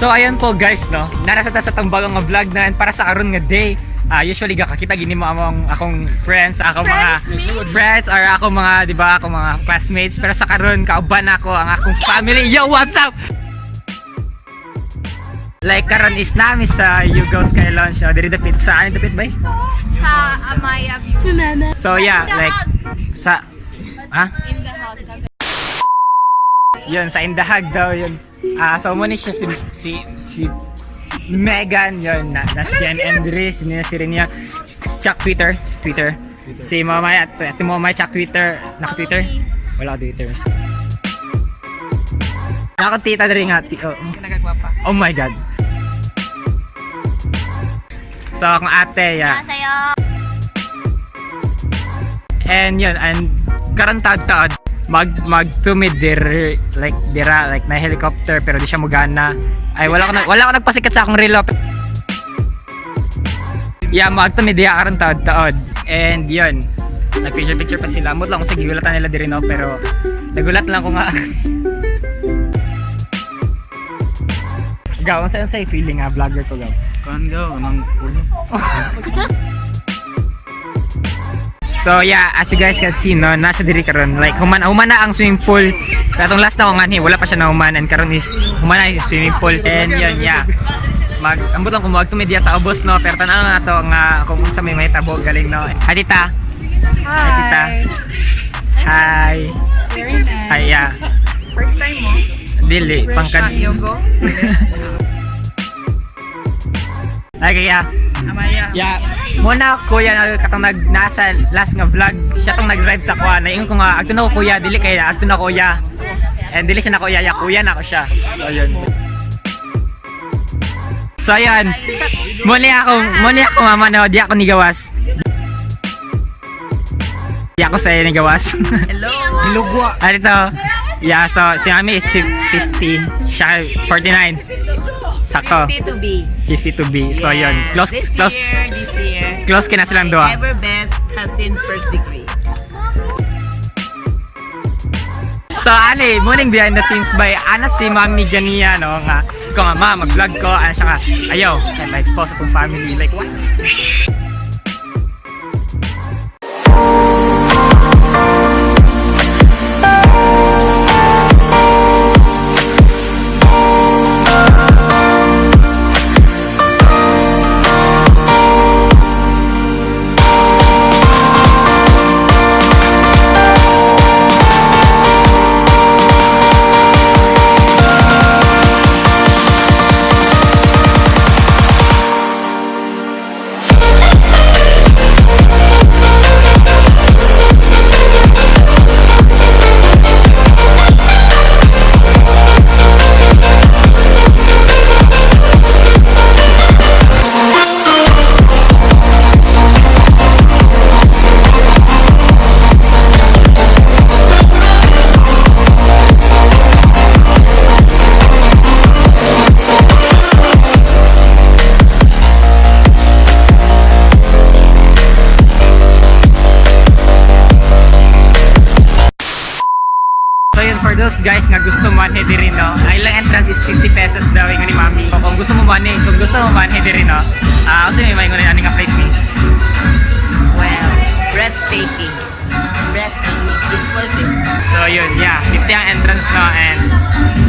So ayan po guys, no. Nara sa ta sa tong bagong nga vlog na and para sa karon nga day. Usually gakakita gini mo among akong friends, akong mga friends or akong mga, di ba, akong mga classmates, pero sa karon kauban ako ang akong family. Yo, what's up? Like karon is nami sa Yugo Sky Lounge, no? Diri dapit sa ano dapit bay? Sa Amaya View. So yeah, like sa ha? In the hug. Yun, sa Indahag daw yun. So muna siya si Megan yun, na si Jen Andres, niya si Renia. Check Twitter, Twitter. Si Mama at at Mama check Twitter, naka Twitter? Wala ka Twitter. Naka tita diri nga, oh. Nagagwapa. Oh my God. So akong ate, yeah. Sa'yo. And yun, and karon taod-taod mag tumid dir like dira like na helicopter pero di siya mogana. Ay wala ko nagpasikat sa akong relo. Yeah, mag tumid diya karon taod-taod. And yun, nag picture picture pa sila. Amot lang kung sa gigulatan nila diri no, pero nagulat lang ko nga. Gaw, unsa unsay feeling nga vlogger ko gaw? Kuan gaw, anang ulo. So yeah, as you guys can see no, nasa diri karon like human human na ang swimming pool. Pero atong last na ko nganhi, wala pa siya nahuman and karon is human na yung swimming pool and yun yeah. Mag ambot lang kung magtumidya sa ubos no, pero tan-aw na to nga kung unsa may mahitabo galing no. Hi tita. Hi tita. Hi. Very nice. Hi yeah. First time mo? Dili pangkan. Yogo. Ay kaya. Amaya. Yeah. Muna kuya na katong nag nasa last nga vlog, siya tong nag-drive sa kuha. Naingon ko nga agto na ko kuya, dili kay agto na kuya. And dili siya na kuya, ya kuya na ko siya. So yun. So ayun. Muna ako mama na di ako nigawas. Di ako sa ni gawas. Hello. Hilugwa. Ano to? Yeah, so si mami is 50, siya 49. Sakto, 52 B. 52B. So yun, close This close year, this year. close kina silang My duha. ever best cousin first degree. So, ali, morning behind the scenes by ana si Mami Gania, no? Nga, ko nga, ma, mag-vlog ko, ano siya nga, ayaw, kaya ma-expose atong family, like, what? So yun, for those guys nga gusto man diri no, ang ilang entrance is 50 pesos daw ingon ni Mami. So, kung gusto mo man kung gusto mo man diri no, ah, may maingon ani nga place ni. Well, breathtaking. Breathtaking. It's worth it. So yun, yeah, 50 ang entrance no and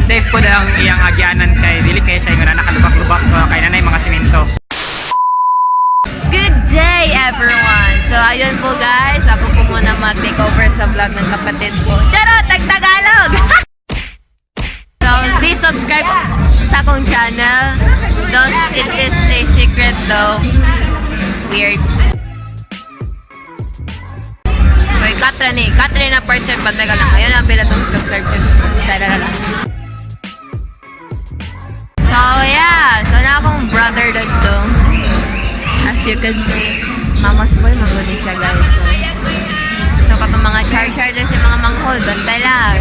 safe po daw ang iyang agyanan kay dili kay siya ingon na nakalubak-lubak ko kay nanay mga simento. Good day, everyone! So, ayun po guys. Ako po muna mag-take over sa vlog ng kapatid ko. Charot! Tag-Tagalog! So, please subscribe sa akong channel. Don't, it is a secret though. Weird. Wait, Katra ni. Katra na person pag lang. Ayun ang pila tong subscribe. Tara na lang. So, yeah. So, na akong brother dito. As you can see, mama's boy, maguli siya guys. So, kapag mga char-char na si mga manghol, bantay lang.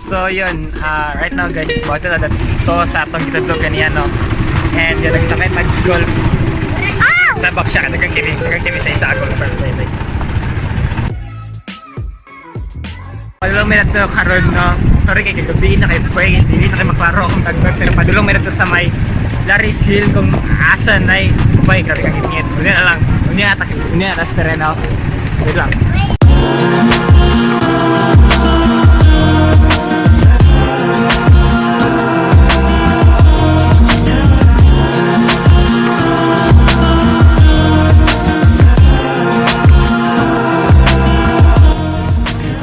So yun, right now guys, bato na to sa atong gitudlo ganiya no. And yun, nagsakay mag-golf. Sa back siya, dagang kini sa isa golf cart like. Wala may nato karon no. Sorry kay kagabi na kay pwede dili na kay maklaro akong tagbar, pero padulong meron to sa may Laris Hill kung asa na bay, grabe kang init. Unya na lang. Unya na unya na sa terreno. Wait lang.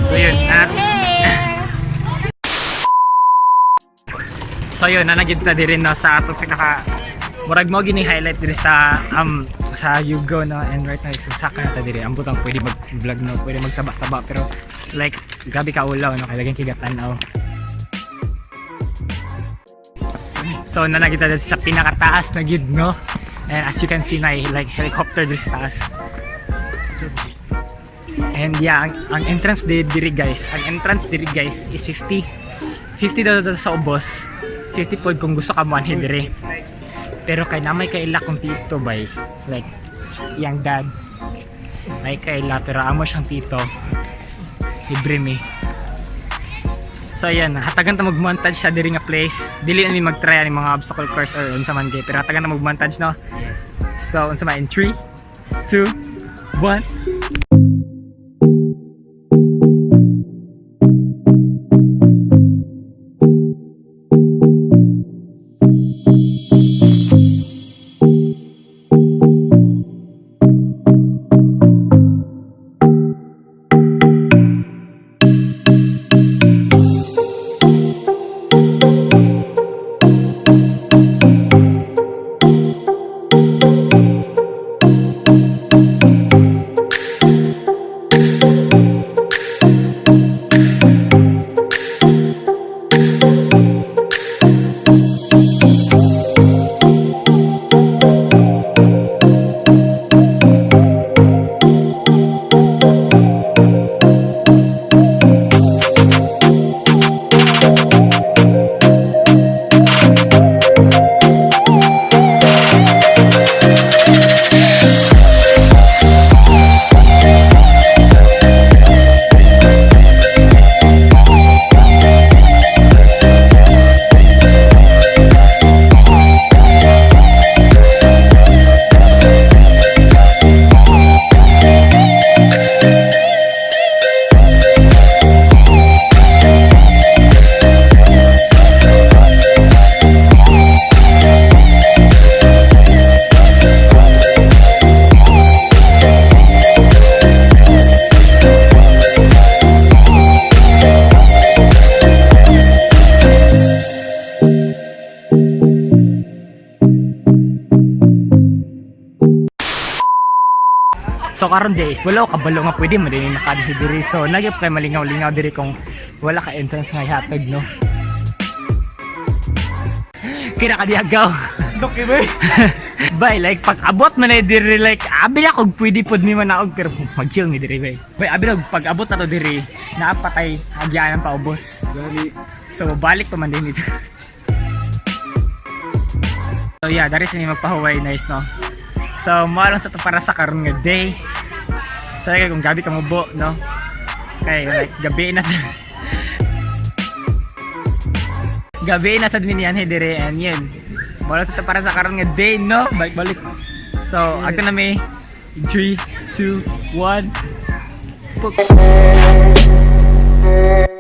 So yun, at So yun, nanagid ta diri no sa atong pinaka murag mo gini highlight diri sa Yugo no, and right now is saka na ta diri. Ambot ang pwede mag-vlog no, pwede magsaba-saba pero like grabe ka ulaw no, kay lagyan kay tan-aw. So nanagid ta diri sa pinakataas na gid no. And as you can see na like helicopter diri sa taas. And yeah, ang entrance diri guys, ang entrance diri guys is 50. 50 daw daw sa ubos. 50 pod kung gusto ka mo anhi diri. Pero kay namay kaila kong tito bay. Like iyang dad. May kaila pero amo siyang tito. Libre mi. So ayan, hatagan ta mag-montage sa diri nga place. Dili na mi mag-try ani mga obstacle course or unsa man gay, pero hatagan ta mag-montage no. So unsa man in 3 2 1. So karon days, wala ko kabalo nga pwede mo din makanhi diri. So nagyap kay malingaw-lingaw diri kung wala ka entrance nga ihatag no. Kira ka diagaw. Doki ba? Bay, like pag abot man na diri like abi na kog pwede pod mi manaog pero mag-chill mi diri bay. Bay, abi na pag abot na to diri, naapatay agyaan ang paubos. Gani. So balik pa man din ito. So yeah, dari sa mi magpahuway nice no. So mao lang sa to para sa karon nga day. So kay kung gabi ka mubo no. Kay like gabi na sa gabi na sa dinian diri and yun. Mao lang sa to para sa karon nga day no. Balik balik. So agto na mi 3 2 1.